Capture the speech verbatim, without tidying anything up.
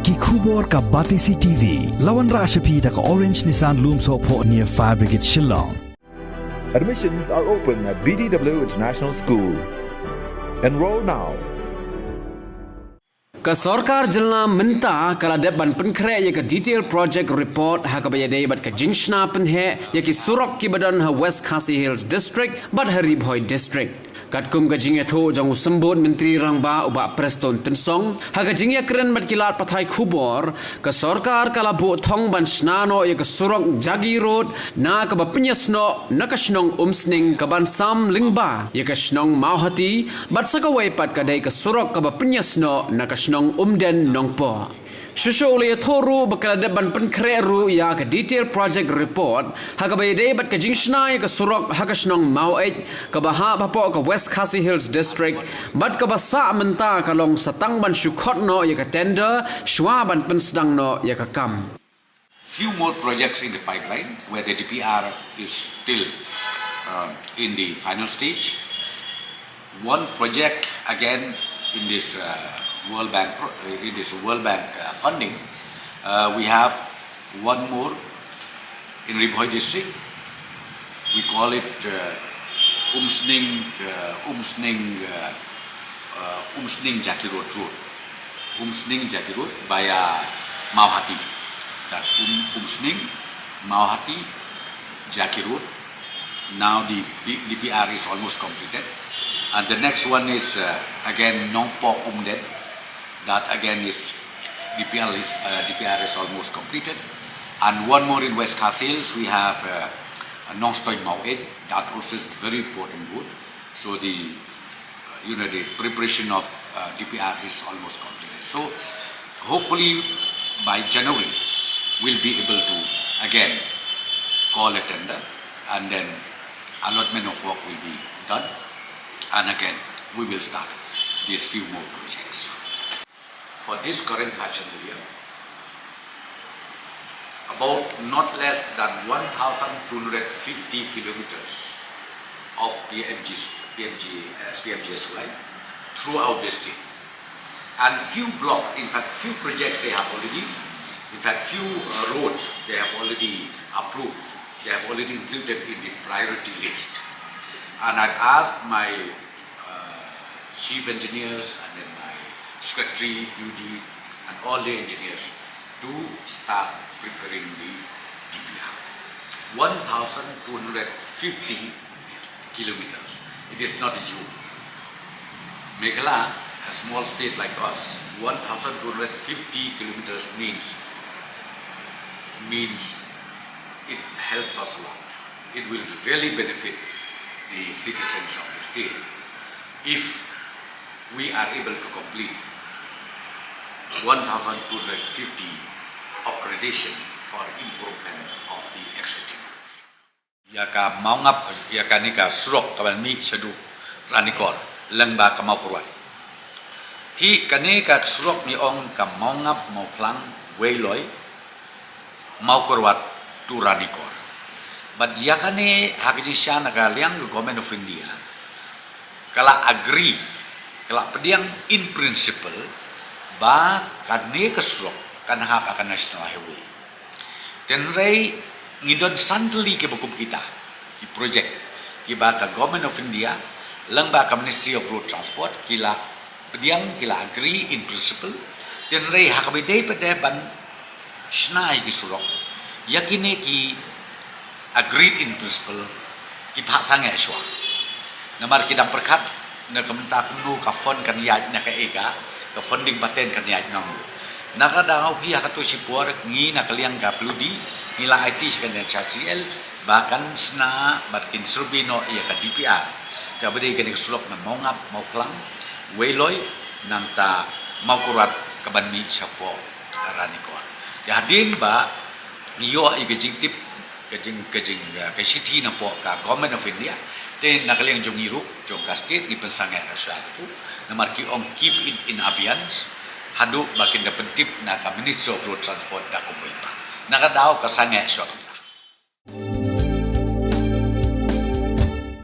Ki khubor ka Batesi T V. La wanrah sha phi da ka Orange Nissan Lumsohphoh near Fire Brigade Shillong. Admissions are open at B D W International School. Enroll now. Ka sorkar jylla mynta ka la dep ban pynkhreh ïa ka detail project report ha kaba ïadei bad ka jingshna pynheh ïa ki surok kiba don ha West Khasi Hills District bad ha Ri Bhoi District. Katkum ka jingïathuh jong u Symbud Myntri Rangbah u Bah Prestone Tynsong, ha ka jingïakren bad ki lad pathai khubor, ka sorkar ka la buh thong ban shna noh ïa ka surok Jagi Road na kaba pynïasnoh na ka shnong Umsning kaban sam lyngba ïa ka shnong Mawhati, bad sa kawei pat ka dei ka surok kaba pynïasnoh na ka shnong Umden Nongpoh. Shuh shuh u la ïathuh ruh ba ka la dep ban pynkhreh ruh ïa ka detail project report ha kaba ïadei bad ka jingshna ïa ka surok ha ka shnong Maweit kaba hap hapoh ka West Khasi Hills District, bad kaba sah mynta ka long sa tang ban shu khot noh ïa ka tender shuwa ban pynsdang noh ïa ka kam. Few more projects in the pipeline where the D P R is still uh, in the final stage. One project again in this uh, World Bank pro- in this World Bank uh, funding, uh, we have one more in Ri Bhoi District. We call it uh, Umsning uh, Umsning uh, uh, Umsning Jaki Road Road. Umsning Jaki Road via Mawhati. That um, Umsning, Mawhati, Jaki Road. Now the D P R is almost completed. And the next one is uh, again Nongpoh Umden. That again is D P R is uh, D P R is almost completed. And one more in West Khasi Hills, we have uh, Nongstoin Maweit. That also is very important road. So the you know the preparation of uh, D P R is almost completed. So hopefully by January we'll be able to again call a tender and then allotment of work will be done and again we will start these few more projects. For this current financial year, about not less than one thousand two hundred fifty kilometers of P M G, P M G, uh, P M G S Y throughout the state. And few block, in fact, few projects they have already, in fact, few uh, roads they have already approved, they have already included in the priority list. And I've asked my uh, chief engineers and then my secretary, U D, and all the engineers to start preparing the D P R. one thousand two hundred fifty kilometers. It is not a joke. Meghalaya, a small state like us, one thousand two hundred fifty kilometers means means it helps us a lot. It will really benefit the citizens of the state if we are able to complete one thousand two hundred fifty upgradation or improvement of the existing roads. Ïa ka Mawngap, ïa kane ka surok kaban mih shaduh Ranikor lyngba ka Mawkyrwat. Hi kane ka surok ngi ong ka Mawngap, Mawphlang, Weiloi, Mawkyrwat to Ranikor. Bad ïa kane ha ka jingshisha na ka liang ka Government of India ka la agree, ka la pdiang in principle ba kane ka surok kan hap ha ka National Highway. Hynrei ngi don san tylli kiba kum kita ki project kiba ka Government of India lyngba ka Ministry of Road Transport ki la pdiang, ki la agree in principle. Hynrei ha kaba dei pat de ban shna ïa ki surok, ïa kine ki agreed in principle ki phah sangeh shuwa. Namar ki dang pyrkhat na ka bynta kumno ka fund kan ïaid, na kaei ka, ka funding pattern kan ïaid na ngi. Na ka daw hi ha kato shipor ngi na ka liang ka phludi ngi la aiti sha ka N H I D C L ba kan shna bad kin survey noh ïa ka D P R kaba dei kane ka surok na Mawngap, Mawphlang, Weiloi, nangta Mawkyrwat kaban mih shapoh Ranikor. Te hadien ba ngi ïoh ïa ka jingtip, ka jing, ka jing, ka shithi napoh ka Government of India, te na ka liang jong ngi ruh, jong ka state, ngi pynsangeh shuwa katu. Namar ki ong keep it in abeyance haduh ba kin da pyntip na ka Ministry of Road Transport da kumwei pat. Na ka daw ka sangeh shuwa katu.